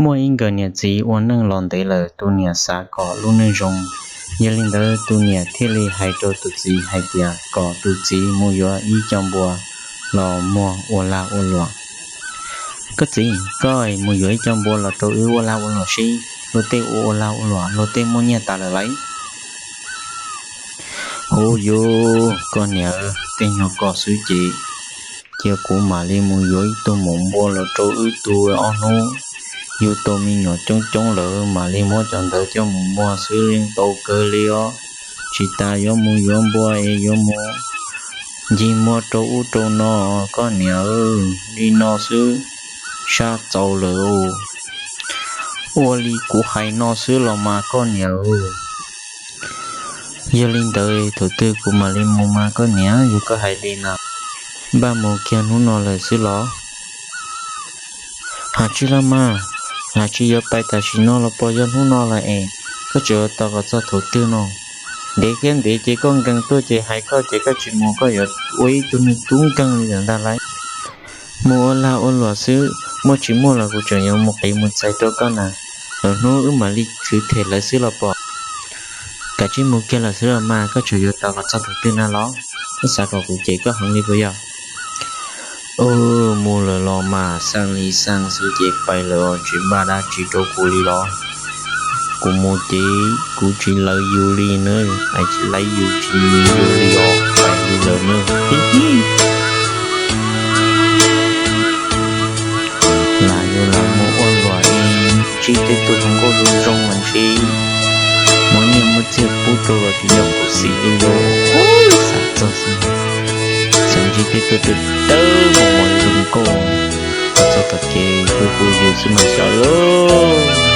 Muaj ib nkawm niam txiv ua neej los ntev lawm, tus niam xav kom lub neej zoo. Yog li ntawd tus niam thiaj li hais rau tus txiv hais tias kom tus txiv mus yuav ib co npua los muag ua lag ua luam. Koj txiv, koj mus yuav ib co npua los rau wb ua lag ua luam seb luag tej ua ua lag ua luam luag tej muaj nyiaj tas lawm lauj. Hu yus, koj niam, tej nyuag ko xwb ces cia kuv mam li mus yuav ib tug maum npua los rau wb tu ob hnub. Yus tau me nyuam coob coob lawm mam li muab cov ntawd coj mus muag xwb, yeej tau kawg li os. Tsis tas yuav mus yuav npua es yuav mus ncig muag rau ub rau no, koj niam, li no xwb sab txaus lawm. Ua li kuv hais no xwb los mas koj niam. Yog li ntawd thaum twg kuv mam li mus mas koj niam, yog koj hais li no. Npaj mus kiag hnub no lawm xwb los? Hais tsis los mas, hais tsis yuav pais tam sim no los pos yog hnub no lawm es koj tseem yuav tos kom txog thaum twg no? Ntev thiab ntev ces koj nkees tuaj ces hais koj ces koj tsis mus koj yuav ua ib tug neeg tub nkeeg li ntawd ntag lauj. Mus ua lag ua luam xwb, muaj tsis muaj los kuv tseem yuav mus qiv mus txais rau koj na. Lwm hnub wb mam li khwv them lawv xwb los pom. Kav tsij mus kiag lawm xwb los mas koj tseem yuav tos kom txog thaum twg na los? Koj xav kom kuv cem koj heev li puas yog? Mus lawm los mas xaj li xaj xwb ces pais lawm os, tsis npaj dab tsi rau kuv li los? Kuv mus ces kuv tsis lawv yus li na, tsis lawv yus tsis nyiam yus li os, pais li lawm na. Lam yuav lam mus ua luam es ntsib tej tug hluas nkauj zoo zoo mas ntshe muaj nyiaj muaj txiag pub rau los tsis yog kuv xim li los. Xav txog xwb, xav ntsib tej tug dawb dawb mos mos zoo nkauj, txog tom kev hu hu yus xwb mas xyov lauj.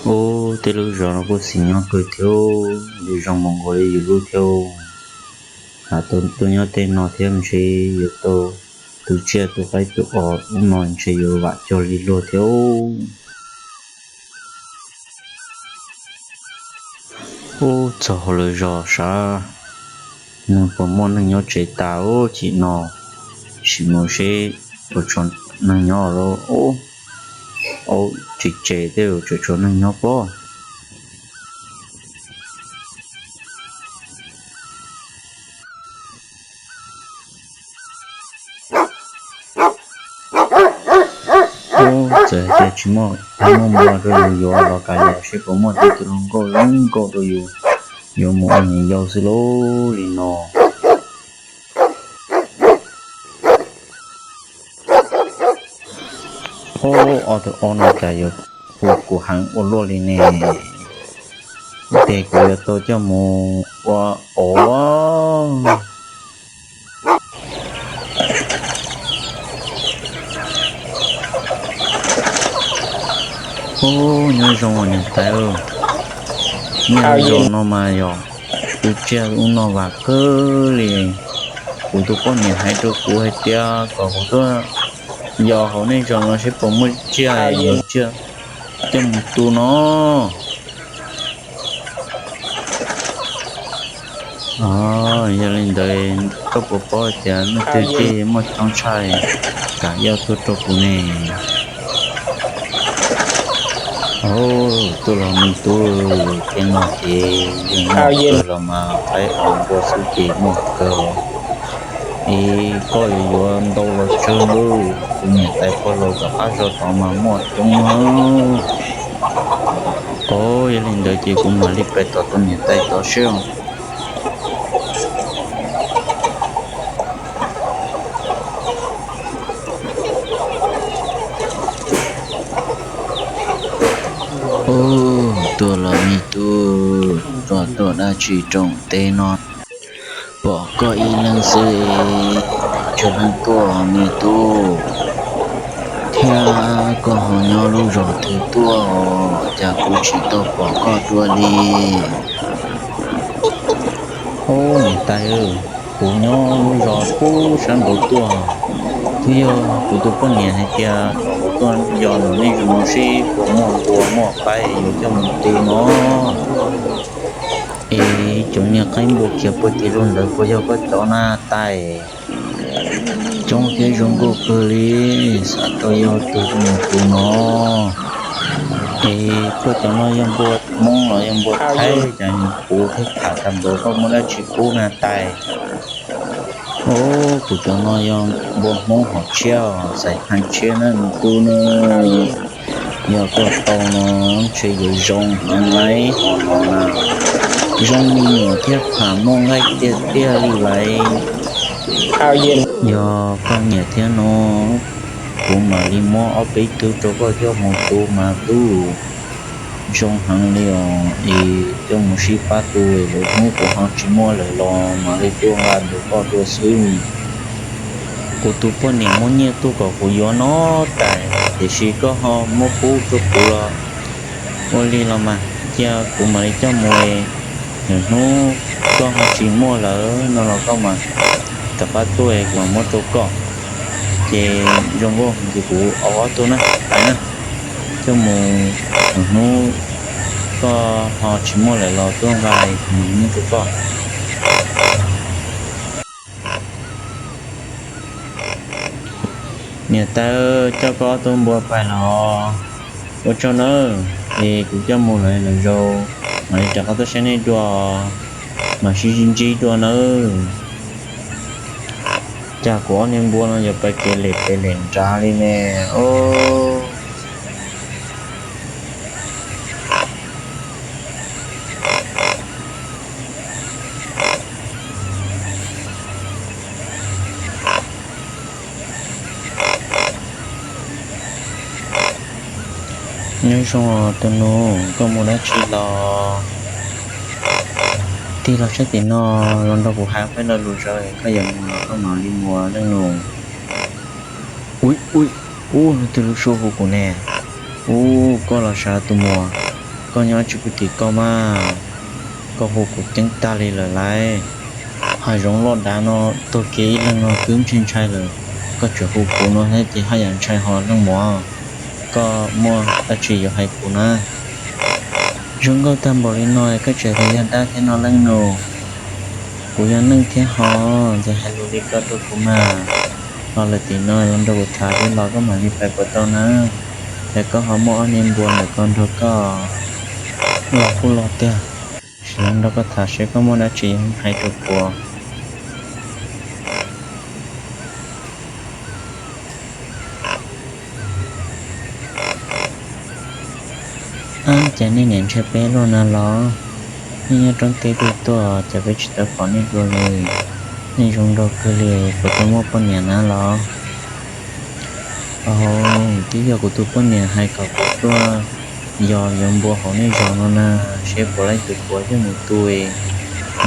Ub, tej lub zos no kuj xis nyob kawg thiab, zoo mus nkaus li yus lub thiab. Hais tau tuaj nyob tej no thiab ntshe yuav tau tu tsiaj tu qaib tu os ub no ntshe yuav vam cog li luag thiab. Ub, txog hauv lawv zos sav, nws puas muaj neeg nyob tsev tas ub, chim no sim mus seb puas tshuav neeg nyob lawm. Ub, tsis tsem tej tseem tshuav neeg nyob pob. Ub, txawm hais tias tsis muaj, muaj npua rau yus yuav los kav yus seb puas muaj tej tug hluas nkauj zoo nkauj rau yus yuav mus ua niam yau xwb lauj li no. Ub, ob tug ob no cas yuav hu kuv heev ua luaj li ne. Tes kuv yuav tau coj mus ua av. Ub, nyob zoo niam tais, nyob zoo no mas yog tu tsiaj ub no vam kawg li. Kuv tus poj niam hais rau kuv hais tias kom kuv tuaj yos hauv nej zos no seb puas muaj tsiaj, tsiaj coj mus tu no. Yog li ntawd koj puas paub tias nej tej tsiaj muaj coob tshaj, kam yoj tuaj rau kuv ne. Tuaj los me tub, tej no ces yeej muaj kawg los mas, qaib os npua xwb ces muaj kawg. Es koj yuav yuav ntau los tsawg lauj, kuv niam tais pog laus tom qab zos tod mas muaj coob. Yog li ntawd ces kuv mam li pais tom tus niam tais tod seb. Tuaj los me tub, tuaj tuaj dab tsi rooj teb no? Pom koj ib leeg xwb, tsawg leej tuaj me tub? Thiab koj ho nyob lub zos twg tuaj, cas kuv tsis tau pom koj dua li? Ub, niam tais, kuv nyob lub zos pub sab nraud tuaj. Twb yog kuv tus poj niam hais tias kom kuv tuaj yos nram nej zos no seb puas muaj npua muaj qaib yuav coj mus tu no. Es cov niag qaib npua khiav puag tim lub ntawd puas yog koj cov na tais? Coob thiab zoo nkauj kawg li, xav tau yog tus mus tu no. Es koj cov no yog npua Hmoob los yog npua Thaib, cas puv thiab tham tag npaum, koj muaj dab tsi pub na tais? Ub, kuv cov no yog npua Hmoob hom tshiab, xaiv hais tshiab na me tub na. Yog koj tau no ntshe yuav zoo heev lawm hov no na. Zoo me nyuam thiab pham muaj nqaij tiag tiag li lawm. Yog koj nyiam thiab no, kuv mam li muab ob peb tug rau koj coj mus tu mas tub. Zoo heev li os, es coj mus sib pab tu, lwm hnub kuv ho tsis muaj lawm los mam li tuaj nqa ntawm koj dua xwb. Kuv tus poj niam muab nyiaj tuaj kom kuv yuav no tais, tiam sis koj ho muab pub rau kuv los ua li los mas, cia kuv mam li coj mus, lwm hnub koj ho tsis muaj lawm no los koj mam rov qab tuaj kuv mam muab rau koj. Ces zoo nkauj ces kuv au ob tug na tais na, coj mus, lwm hnub koj ho tsis muaj lawm los tuaj nqa kuv mam muab rau koj. Niam tais, coj koj ob tug npua pais los ua tsaug nawb, es kuv coj mus lawm, lwm zaus mam li rov qab tuaj saib nej dua, mam sib ntsib dua nawb. Cas kuv ob niag npua no yuav pais kev lem pem lem nrad li ne. Nyob zoo os tus nus, koj mus dab tsi los? Tig los sab tim no, los nrog kuv hais peb lo lus zog, koj yuav mus los koj mam li mus leej nus. Ui ui, ub, leej twg lub suab hu kuv ne? Ub, koj los sav tus muam, koj nyob tsis pub tim koj mas, koj hu kuv ceeb tag li lawm lauj. Hav zoov loj dav no, taug kev ib leeg no twb ntshai ntshai lawm, koj tseem hu kuv no thiab ces haj yam ntshai ho leej muam. Koj muaj dab tsi yuav hais kuv na? Zoo nkauj tag npaum li no koj tseem tias yog dab thiab no leej nus? Kuv yog neeg thiab ho, ces hais lus li ko rau kuv mas. Los lawm tim no los nrog kuv tham thiab los koj mam li pais puas tau na. Yog koj ho muaj ob niag npua ntawm ko nrog koj los kuj los tiag, sim los nrog koj tham seb koj muaj dab tsi hais rau kuv. Ab, cas nej niam ntshai peb luaj na los? Nej nyob roob teb twg tuaj, cas peb tsis tau pom nej dua li? Nej zoo nraug kawg li, puas tau muaj poj niam na los? Au, twb yog kuv tus poj niam hais kom kuv tuaj yos yuav npua hauv nej zos no na, seb puas laib tus puav coj mus tu,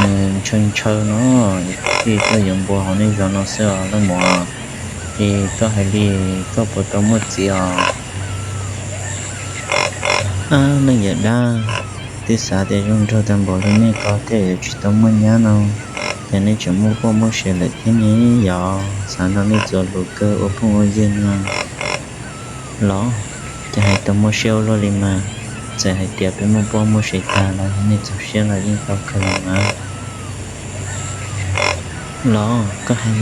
nws ntshaw ntshaw no, es kuv thiaj tuaj yuav npua hauv nej zos no xwb os leej muam. Es koj hais li, koj puas tau muaj txiv os? Ab, leej yawm dab, twb xav tias zoo nraug tag npaum li nej ko thiaj yuav tsis tau muaj nyab no, ces nej tseem muaj poj muaj sev lawm thiab ne. Yog xav nrog nej txuas lus kawg ua phooj ua ywg no los, ces hais tau muaj siab ua luaj li mas. Txawm hais tias peb muaj poj muaj sev tag los yog nej txaus siab los yeej tau kawg los mas. Los koj hais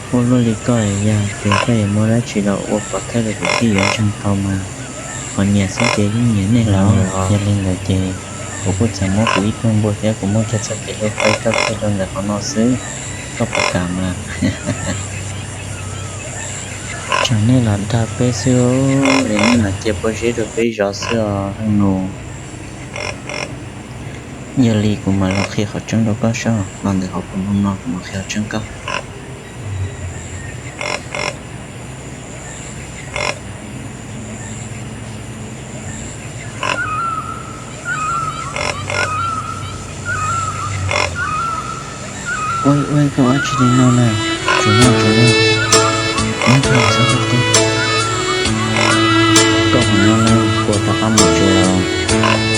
ua luaj li koj, yog tias koj yuav muaj dab tsi los ua pov thawj rau kuv thiaj yuav ntseeg tau mas. Qhov nyiam xwb ces yeej nyiam nej los. Yog li ntawd ces kuv kuj txawm muab kuv ib tug npua thiab kuv muaj kiag txoj kev hlub faib koj kiag rau ntawm qhov no xwb, koj puas kam mas? Tsam nej los dag peb xwb, es nej los cia pob zeb rau peb zov xwb os leej nus. Yog li kuv mam los qhia qhov tseeb rau koj saib, los ntawm hauv paus no no kuv mam qhia qhov tseeb koj. Ua koj dab tsi li no na, tsuas noj tsuas noj, neb txhob txhob teb. Koj hmoov nyob na, kuv rov qab mus tsev los,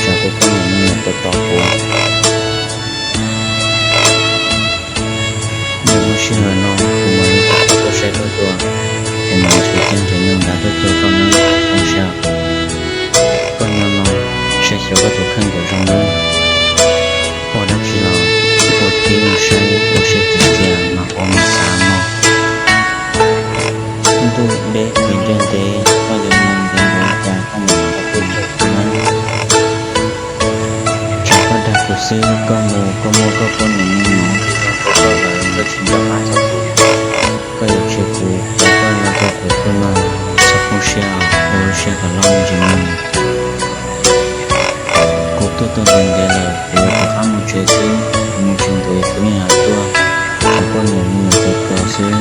tsam kuv poj niam me nyuam tuaj tos kuv. Yog muaj sij hawm no kuv mam li rov qab tuaj saib koj dua, kuv mam nrhiav caag nrhiav nyoog nrad tuaj cuag koj nawb, zoo siab. Koj nyob no, saib xyuas koj tus kheej kom zoo nawb. Ua dab tsi los ua tib zoo saib, ua siab txias txias mas ua mas xav mog. Ntuj deb vim ntiaj teb, koj yuav mus ntev npaum li cas koj mus los koj tuaj cuag kuv nawb. Tsam koj dag kuv xwb, koj mus koj muaj koj poj niam me nyuam zoo rau koj lawm, koj tsis nco qab txog kuv. Koj yuav tseg kuv, koj nyob rau thaum twg no, txhob poob siab, ua lub siab kom loj me ntsis nawb. Kuv tuaj tau ntev ntev lawm, kuv yuav rov qab mus tsev xwb, kuv mus tsis ntev kuv yeej yuav tuaj. Tsam poj niam me nyuam tos tos xwb,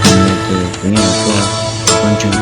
kuv mus ces kuv yeej yuav tuaj, koj ntseeg